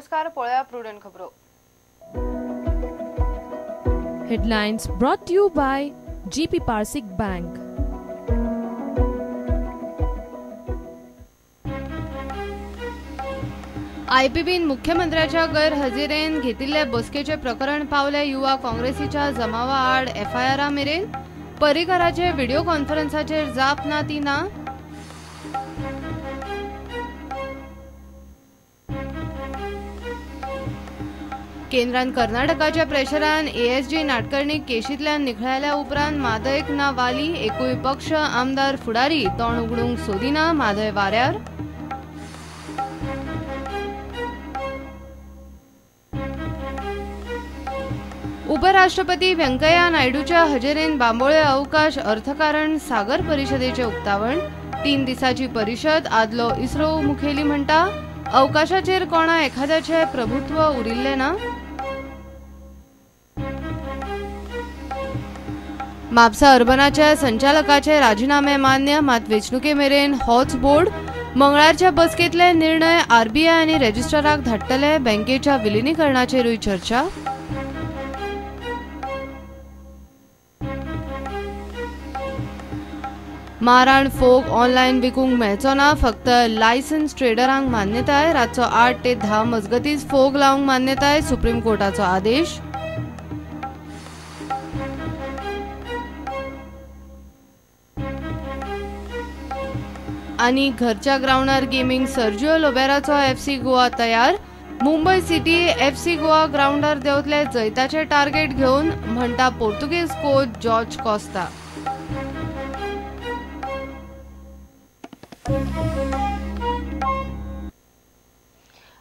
नमस्कार, पळया प्रुडंट खबरो. Headlines brought to you by GP Parsik Bank. आयपीबीन मुख्यमंत्र्याच्या गैरहजेरेन घेतिल्ले बसकेचे प्रकरण पावले युवा काँग्रेसीच्या जमावा आड एफआयआरा मेरेन. पर्रीकराचे व्हिडिओ कॉन्फरन्साचेर जाप ना ती ना. केंद्रान कर्नाटकाच्या प्रेशरान एएसजी नाटकर्णी केशींतल्यान निखळायल्या उपरांत म्हादयक ना वाली. एकूय पक्ष आमदार फुडारी तोंड उगडूंक सोदिना म्हादय वाऱ्यार. उपराष्ट्रपती व्यंकय्या नायडूच्या हजेरेन बांबोळे अवकाश अर्थकारण सागर परिषदेचे उक्तावण. 3 दिसाची परिषद. आदलो इस्रो मुखेली म्हणटा अवकाशाचेर कोणा एखाद्याचे प्रभुत्व उरिल्लें ना. म्हापसा अर्बनाच्या संचालकाचे राजीनामे मान्य, मात वेंचणुके मेरेन होच बोर्ड. मंगळारच्या बसकेंतले निर्णय आरबीआय आनी रजिस्ट्राराक धाडटले. बँकेच्या विलिनीकरणाचेरूय चर्चा. माराण फोग ऑनलायन विकूंक मेळचो ना, फक्त लायसन्स ट्रेडरांक मान्यताय. रातचो 8 ते 10 मजगतींच फोग लावंक मान्यताय. सुप्रीम कोर्टाचो आदेश. आनी घरच्या ग्रावंडार गेमींग सर्जिओ लोबेराचो एफसी गोवा तयार. मुंबय सिटी एफसी गोवा ग्रावंडार देंवतले जैताचे टार्गेट घेवन, म्हणटा पोर्तुगेज कोच जॉर्ज कॉस्ता.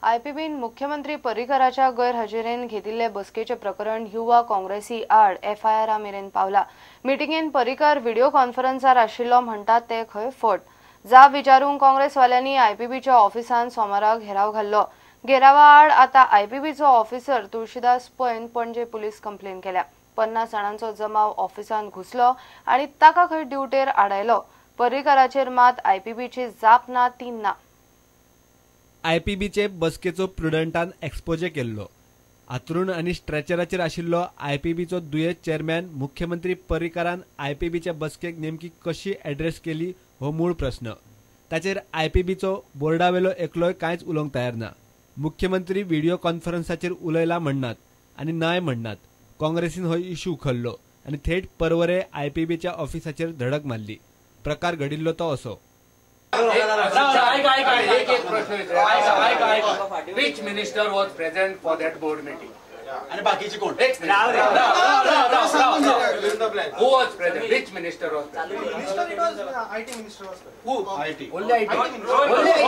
आयपीबीन मुख्यमंत्री पर्रीकराच्या गैरहजेरेन घेतिल्ले बसकेचे प्रकरण युवा काँग्रेसी आड एफआयआरा मेरेन पावला. मिटिंगेन पर्रीकर व्हिडिओ कॉन्फरन्सार आशिल्लो म्हणटात ते खंय फट. जाब विचारूंक काँग्रेसवाल्यांनी आयपीबीच्या ऑफिसान सोमारा घेराव घाल्लो. घेरावा आड आतां आयपीबीचो ऑफिसर तुळशीदास पैन पणजे पुलीस कंप्लेन केल्या. 50 जाणांचो जमाव ऑफिसान घुसलो आनी ताका खंय ड्युटेर आडायलो. पर्रीकराचेर मात आयपीबीची जाप ना ती ना. आयपीबीचे बसकेचो प्रुडंटान एक्सपोजे केल्लो. आतरुण आनी स्ट्रेचराचेर आशिल्लो आयपीबीचो दुयेंत चेअरमॅन मुख्यमंत्री पर्रीकरान आयपीबीच्या बसकेक नेमकी कशी एड्रेस केली हो मूळ प्रस्न. ताचेर आयपीबीचो बोर्डावेलो एकलोय कांयच उलोवंक तयार ना. मुख्यमंत्री व्हिडिओ कॉन्फरन्साचेर उलयला म्हणनात आनी नाय म्हणनात. काँग्रेसीन हो इश्यू उखल्लो आनी थेट परवरे आयपीबीच्या ऑफिसाचेर धडक मारली. प्रकार घडिल्लो तो असो. Which minister was present for that board meeting? आणि बाकीचे कोण? Who was present? Which minister was present? Minister, it was IT minister was present. Who? IT. Only IT. Only IT.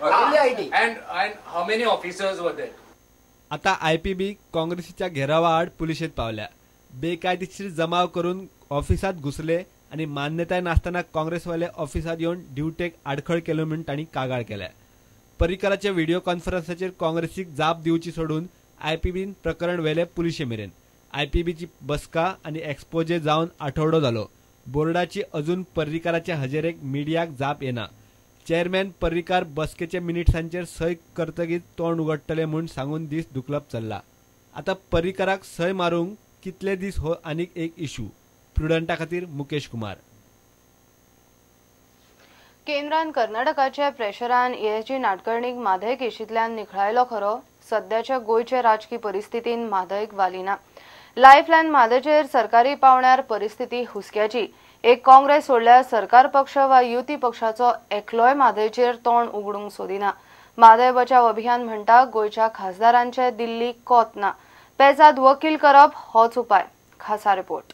Only IT. And how many officers were there? आता IPB काँग्रेसीच्या घेरावा आड पुलिशेत पावल्या. बेकायदेशीर जमाव करून ऑफिसात घुसले आनी मान्यताय नासतना काँग्रेसवाले ऑफिसात येवन ड्युटेक आडखळ केलो म्हूण तांणी कागाळ केल्या. पर्रीकराच्या व्हिडिओ कॉन्फरन्साचेर काँग्रेसीक जाप दिवची सोडून आयपीबीन प्रकरण व्हेलें पुलिशे मेरेन. आयपीबीची बसका आनी एक्सपोजे जावन आठवडो जालो. बोर्डाची अजून पर्रीकराच्या हजेरेक मिडियाक जाप येना. चेअरमॅन पर्रीकार बसकेच्या मिनिट्सांचेर सय करतगीर तोंड उगडटले म्हूण सांगून दीस धुकलप चल्ला. आतां पर्रीकराक सय मारूंक कितले दीस हो आनीक एक इश्यू. प्रुडंटा खातीर मुकेश कुमार. केंद्रान कर्नाटकाच्या प्रेशरान एएसजी नाटकर्णीक म्हादय केशींतल्यान निखळायलो खरो, सद्याच्या गोंयचे राजकी परिस्थितीन म्हादयक वाली ना. लायफलायन म्हादयचेर सरकारी पावण्यार परिस्थिती हुस्क्याची. एक काँग्रेस सोडल्यार सरकार पक्ष वा युती पक्षाचो एकलोय म्हादयचेर तोंड उगडूंक सोदिना. म्हादय बचाव अभियान म्हणटा गोंयच्या खासदारांचे दिल्ली कोत ना. पेजाद वकील करप होच उपाय. खासा रिपोर्ट.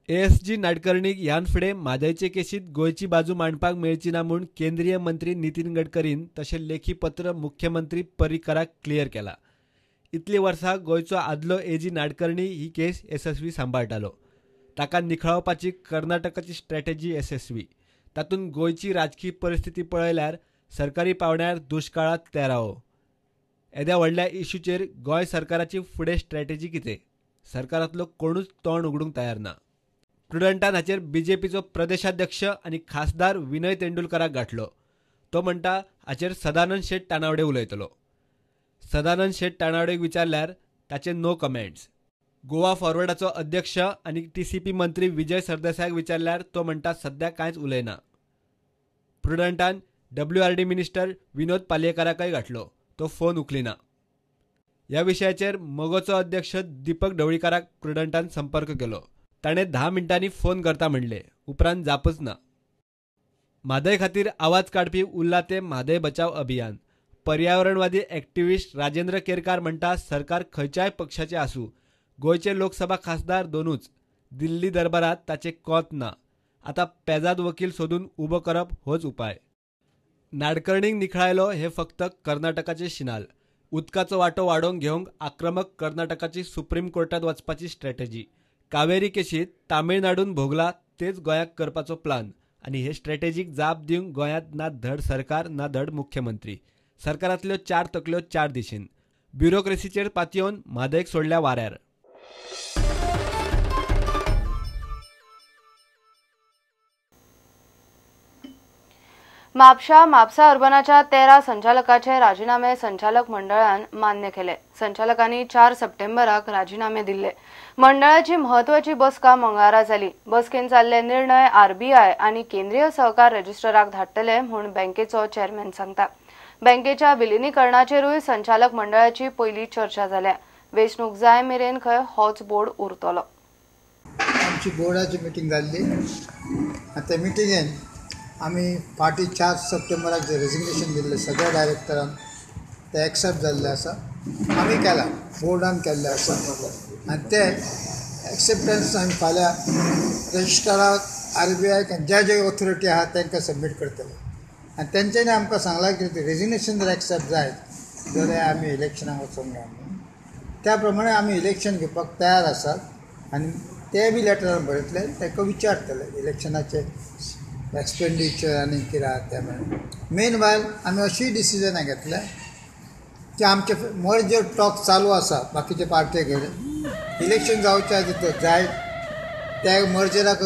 एएसजी नाडकर्णीक ह्यान फुडें म्हादयचे केशींत गोंयची बाजू मांडपाक मेळची ना म्हूण केंद्रीय मंत्री नितीन गडकरीन तशें लेखी पत्र मुख्यमंत्री पर्रीकराक क्लियर केला. इतलीं वर्सां गोंयचो आदलो एजी नाडकर्णी ही केस येसस्वी सांबाळटालो. ताका निखळावपाची कर्नाटकाची स्ट्रॅटेजी येसस्वी. तातूंत गोंयची राजकी परिस्थिती पळयल्यार सरकारी पावंड्यार दुश्काळांत तेरावो. येद्या व्हडल्या इश्यूचेर गोंय सरकाराची फुडें स्ट्रॅटेजी कितें? सरकारांतलो कोणूच तोंड उगडूंक तयार ना. प्रुडंटान हाचेर बीजेपीचो प्रदेशाध्यक्ष आनी खासदार विनय तेंडुलकराक गाठलो. तो म्हणटा हाचेर सदानंद शेट तानावडे उलयतलो. सदानंद शेट तानावडेक विचारल्यार ताचे नो कमेंट्स. गोवा फॉरवर्डाचो अध्यक्ष आनी TCP मंत्री विजय सरदेसायाक विचारल्यार तो म्हणटा सध्या कांयच उलयना. प्रुडंटान WRD minister विनोद पालयेकाराकय गाठलो, तो फोन उखलिना. ह्या विशयाचेर मगोचो अध्यक्ष दीपक ढवळीकाराक प्रुडंटान संपर्क केलो. ताणें 10 मिनटांनी फोन करता म्हणले, उपरांत जापच ना. म्हादय खातीर आवाज काडपी उरला ते म्हादय बचाव अभियान. पर्यावरणवादी एक्टिविस्ट राजेंद्र केरकार म्हणटा सरकार खंयच्याय पक्षाचे आसूं, गोंयचे लोकसभा खासदार दोनूच, दिल्ली दरबारात ताचे कोत ना. आतां पेजाद वकील सोदून उबो करप होच उपाय. नाडकर्णीक निखळायलो हे फक्त कर्नाटकाचे शिनाल. उदकाचो वांटो वाडोवन घेवंक आक्रमक कर्नाटकाची सुप्रीम कोर्टात वचपाची स्ट्रॅटेजी. कावेरी केशीत तामिळनाडून भोगला तेच गोंयाक करपाचो प्लान आनी हे स्ट्रॅटेजीक जाप दिवंक गोंयांत ना धड सरकार ना धड मुख्यमंत्री. सरकारांतल्यो 4 तकल्यो 4 दिशेन. ब्युरोक्रेसीचेर पातयेवन म्हादयक सोडल्या वाऱ्यार. म्हापशा म्हापसा अर्बनाच्या 13 संचालकाचे राजीनामे संचालक मंडळान मान्य केले. संचालकांनी 4 सप्टेंबराक राजीनामे दिल्ले. मंडळाची म्हत्वाची बसका मंगळारा जाली. बसकेन जाल्ले निर्णय RBI आनी केंद्रीय सहकार रजिस्टराक धाडटले म्हूण बँकेचो चेअरमॅन सांगता. बँकेच्या विलिनीकरणाचेरूय संचालक मंडळाची पयली चर्चा जाल्या. वेंचणूक जाय मेरेन खंय होच बोर्ड उरतलो. आमची बोर्डाची मिटींग जाल्ली आनी त्या मिटिंगेन आमी फाटीं 4 सप्टेंबराक जे रेजिग्नेशन दिल्लें सगळ्या डायरेक्टरान ते एक्सेप्ट जाल्लें आसा. आमी केलां, बोर्डान केल्लें आसा आनी ते एक्सेप्टन्स आमी फाल्यां रजिस्ट्राराक, RBI ज्या ज्या ऑथॉरिटी आहा तांकां सबमीट करतले आनी तेंच्यांनी आमकां सांगलां की रेजिग्नेशन जर एक्सेप्ट जायत जाल्यार आमी इलेक्शनाक वचोंक जाय म्हणून. त्या प्रमाणे आमी इलेक्शन घेवपाक तयार आसात आनी ते बी लेटरान बरयतले, तांकां विचारतले इलेक्शनाचे एक्सपेंडिचर आनी कितें आहा तें म्हणून. मेन वायल आमी अशीय डिसिजनां घेतल्या की आमचे मर्जर टॉक चालू आसा बाकीचे पार्टे कडेन. इलेक्शन जावचे आदी तर जाय त्या मर्जराक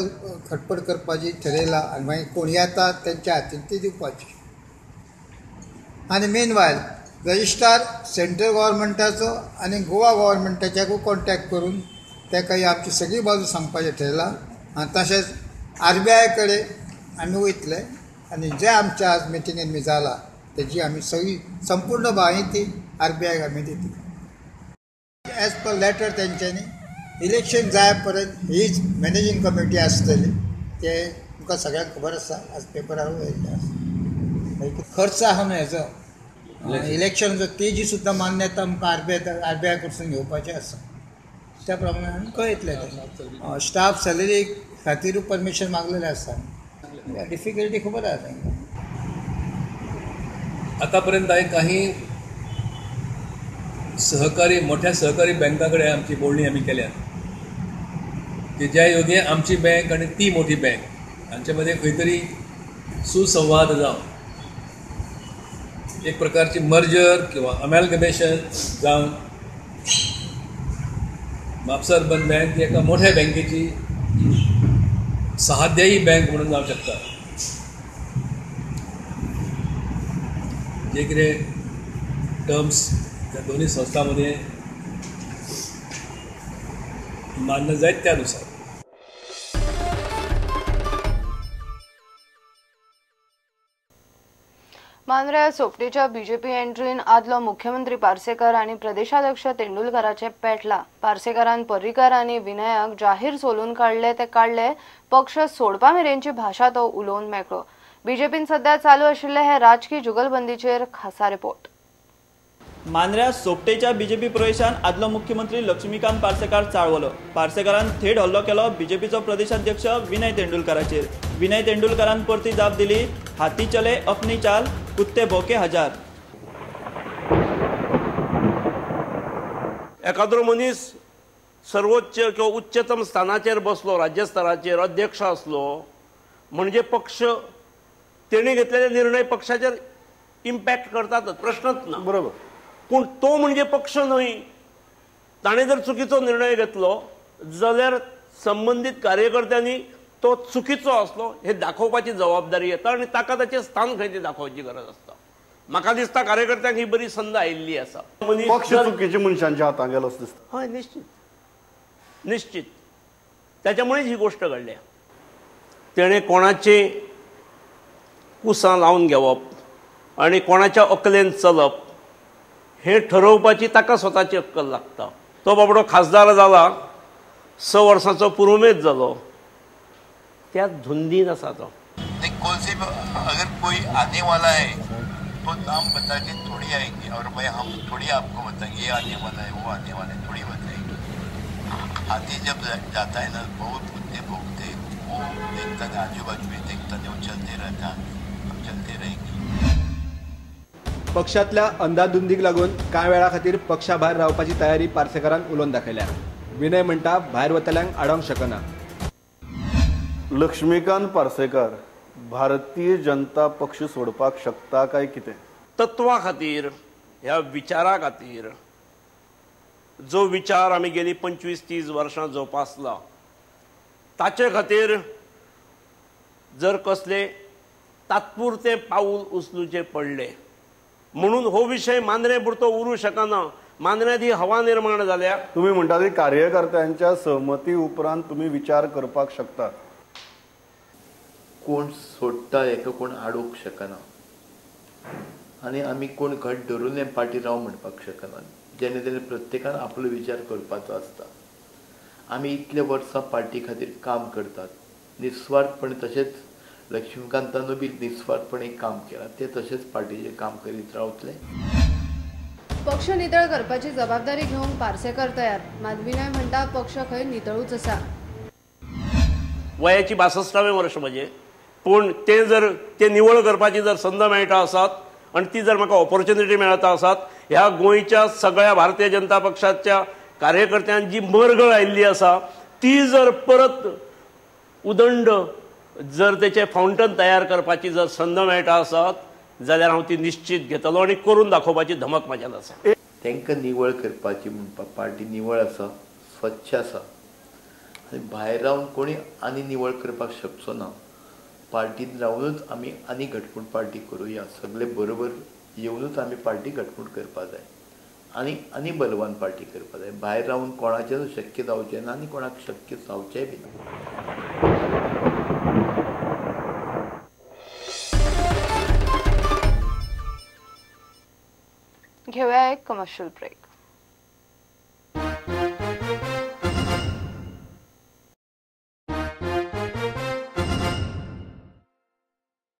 खटपट करपाची ठरयला आनी मागीर कोण येता तेंच्या हातीन ती दिवपाची. आनी मेन वायल रजिस्ट्रार सेंट्रल गव्हर्मेंटाचो आनी गोवा गव्हर्मेंटाच्याकूय कॉन्टॅक्ट करून ताका आमची सगळी बाजू सांगपाचें ठरयलां. आनी तशेंच RBI कडेन आमी वयतले आनी जे आमच्या आज मिटिंगेन बी जाला तेजी आमी सगळी संपूर्ण माहिती RBI आमी दितली. एज पर लेटर तेंच्यांनी इलेक्शन जाय पर्यंत हीच मॅनेजींग कमिटी आसतली ते तुमकां सगळ्यांक खबर आसा, आज पेपरारूय येयल्लें आसा. खर्च आहा न्हू हेजो इलेक्शनाचो तेजी सुद्दां मान्यता आमकां RBI कडसून घेवपाची आसा. त्या प्रमाणे आमी कळयतले. स्टाफ सॅलरी खातीरूय परमिशन मागलेलें आसा. डिफिकल्टी खबर आसा तांकां. आतापर्यंत हांवें काही सहकारी मोठ्या सहकारी बँकाकडे आमची बोलणी आमी केल्या की ज्या योगे आमची बँक आनी ती मोठी बँक हांचे मदें खंय तरी सुसंवाद जावन एक प्रकारची मर्जर किंवा अमेलगमेशन जावन म्हापसा अर्बन बँक ही एका मोठ्या बँकेची सहाध्यायी बँक म्हणून जावं शकता. जे कितें टर्म्स त्या दोन्ही संस्थांमध्ये मान्य जायत त्यानुसार. मांद्र्या सोपटेच्या बीजेपी एंट्रीन आदलो मुख्यमंत्री पार्सेकर आनी प्रदेशाध्यक्ष तेंडुलकाराचे पेटला. पार्सेकरान पर्रीकर आनी विनयाक जाहीर सोलून काडले ते काडले, पक्ष सोडपा मेरेनची भाशा तो उलोवन मेकळो. बीजेपीन सध्या चालू आशिल्ले हे राजकी जुगलबंदीचेर खासा रिपोर्ट. मांद्र्या सोपटेच्या बीजेपी प्रवेशान आदलो मुख्यमंत्री लक्ष्मीकांत पार्सेकार चाळवलो. पार्सेकारान थेट हल्लो केलो बीजेपीचो प्रदेशाध्यक्ष विनय तेंडुलकाराचेर. विनय तेंडुलकारान परती जाप दिली, हाती चले अपनी चाल, कुत्ते भोके हजार. एखाद्रो मनीस सर्वोच्च किंवा उच्चतम स्थानाचेर बसलो, राज्य स्तराचेर अध्यक्ष आसलो म्हणजे पक्ष तेणी घेतलेले निर्णय पक्षाचेर इम्पॅक्ट करतातच, प्रश्नच ना. बरोबर. पूण तो म्हणजे पक्ष न्हय. ताणें जर चुकीचो निर्णय घेतलो जाल्यार संबंदीत कार्यकर्त्यांनी तो चुकीचो आसलो हे दाखोवपाची जबाबदारी येता आनी ताका ताचें स्थान खंय तें दाखोवची गरज आसता. म्हाका दिसता कार्यकर्त्यांक ही बरी संद आयिल्ली आसा. पक्ष चुकीच्या मनशांच्या हातांत गेलो दिसता. हय, निश्चित निश्चित त्याच्यामुळेच ही गोष्ट घडल्या. तेणें कोणाची कुसां लावन घेवप आनी कोणाच्या अकलेन चलप हें ठरोवपाची ताका स्वताची अक्कल लागता. तो बाबडो खासदार जाला, 6 वर्सांचो पुरुमेत जालो, त्या धुंदीन आसा तो. कौन से अगर कोई आने वाला है तो नाम बता के थोड़ी आएंगे और भाई हम थोड़ी आपको बताएंगे ये आने वाला है वो आने वाला है, थोड़ी बताएंगे. हाथी जब जाता है ना बहुत कुत्ते भौंकते, वो देखता नहीं, आजू बाजू में देखता नहीं, वो चलते रहता, हम चलते रहेंगे. पक्षातल्या अंदाधुंदीक लागून कांय वेळा खातीर पक्षा भायर रावपाची तयारी पार्सेकारान उलोवन दाखयल्या. विनय म्हणटा भायर वतल्यांक आडोवंक शकना. लक्ष्मीकांत पार्सेकार भारतीय जनता पक्ष सोडपाक शकता काय कितें? तत्वा खातीर, ह्या विचारा खातीर, जो विचार आमी गेली 25-30 वर्सां जोपासला ताचे खातीर जर कसले तात्पुरते पावल उचलुचे पडले म्हणून हो विशय मांद्रे पुरतो उरूं शकना. मांद्र्यांत ही हवा निर्माण जाल्या. तुम्ही म्हणटा की कार्यकर्त्यांच्या सहमती उपरांत तुम्ही विचार करपाक शकता. कोण सोडटा हेका कोण आडोवंक शकना आनी आमी कोण घट धरून हे पार्टी राव म्हणपाक शकना. जेणे तेणे प्रत्येकान आपलो विचार करपाचो आसता. आमी इतले वर्सां पार्टी खातीर काम करतात निस्वार्थपणे, तशेंच लक्ष्मीकांतानूय बी निस्वार्थपणे काम केलां, ते तशेंच पार्टीचें काम करीत रावतले. पक्ष नितळ करपाची जबाबदारी घेवंक पार्सेकर तयार. मात विनय म्हणटा पक्ष खंय नितळूच आसा. वयाची 62वें वर्ष म्हजें, पूण तें जर ते निवळ करपाची जर संद मेळटा आसात आनी ती जर म्हाका ऑपॉर्च्युनिटी मेळटा आसात, ह्या गोंयच्या सगळ्या भारतीय जनता पक्षाच्या कार्यकर्त्यांक जी मरगळ आयिल्ली आसा ती जर परत उदंड जर तेचें फावंटन तयार करपाची जर संद मेळटा आसात जाल्यार हांव ती निश्चित घेतलो आनी करून दाखोवपाची धमक म्हज्यान आसा. तांकां निवळ करपाची म्हणपाक पार्टी निवळ आसा, स्वच्छ आसा आनी भायर रावन कोणी आनी निवळ करपाक शकचो ना. पार्टीन रावनूच आमी आनी घटमूट पार्टी करुया, सगळे बरोबर येवनूच आमी पार्टी घटमूट करपा जाय आनी आनी बलवान पार्टी करपा जाय. भायर रावन कोणाचें शक्य जावचें ना आनी कोणाक शक्य जावचेंय बी ना. घेऊया एक कमर्शियल ब्रेक.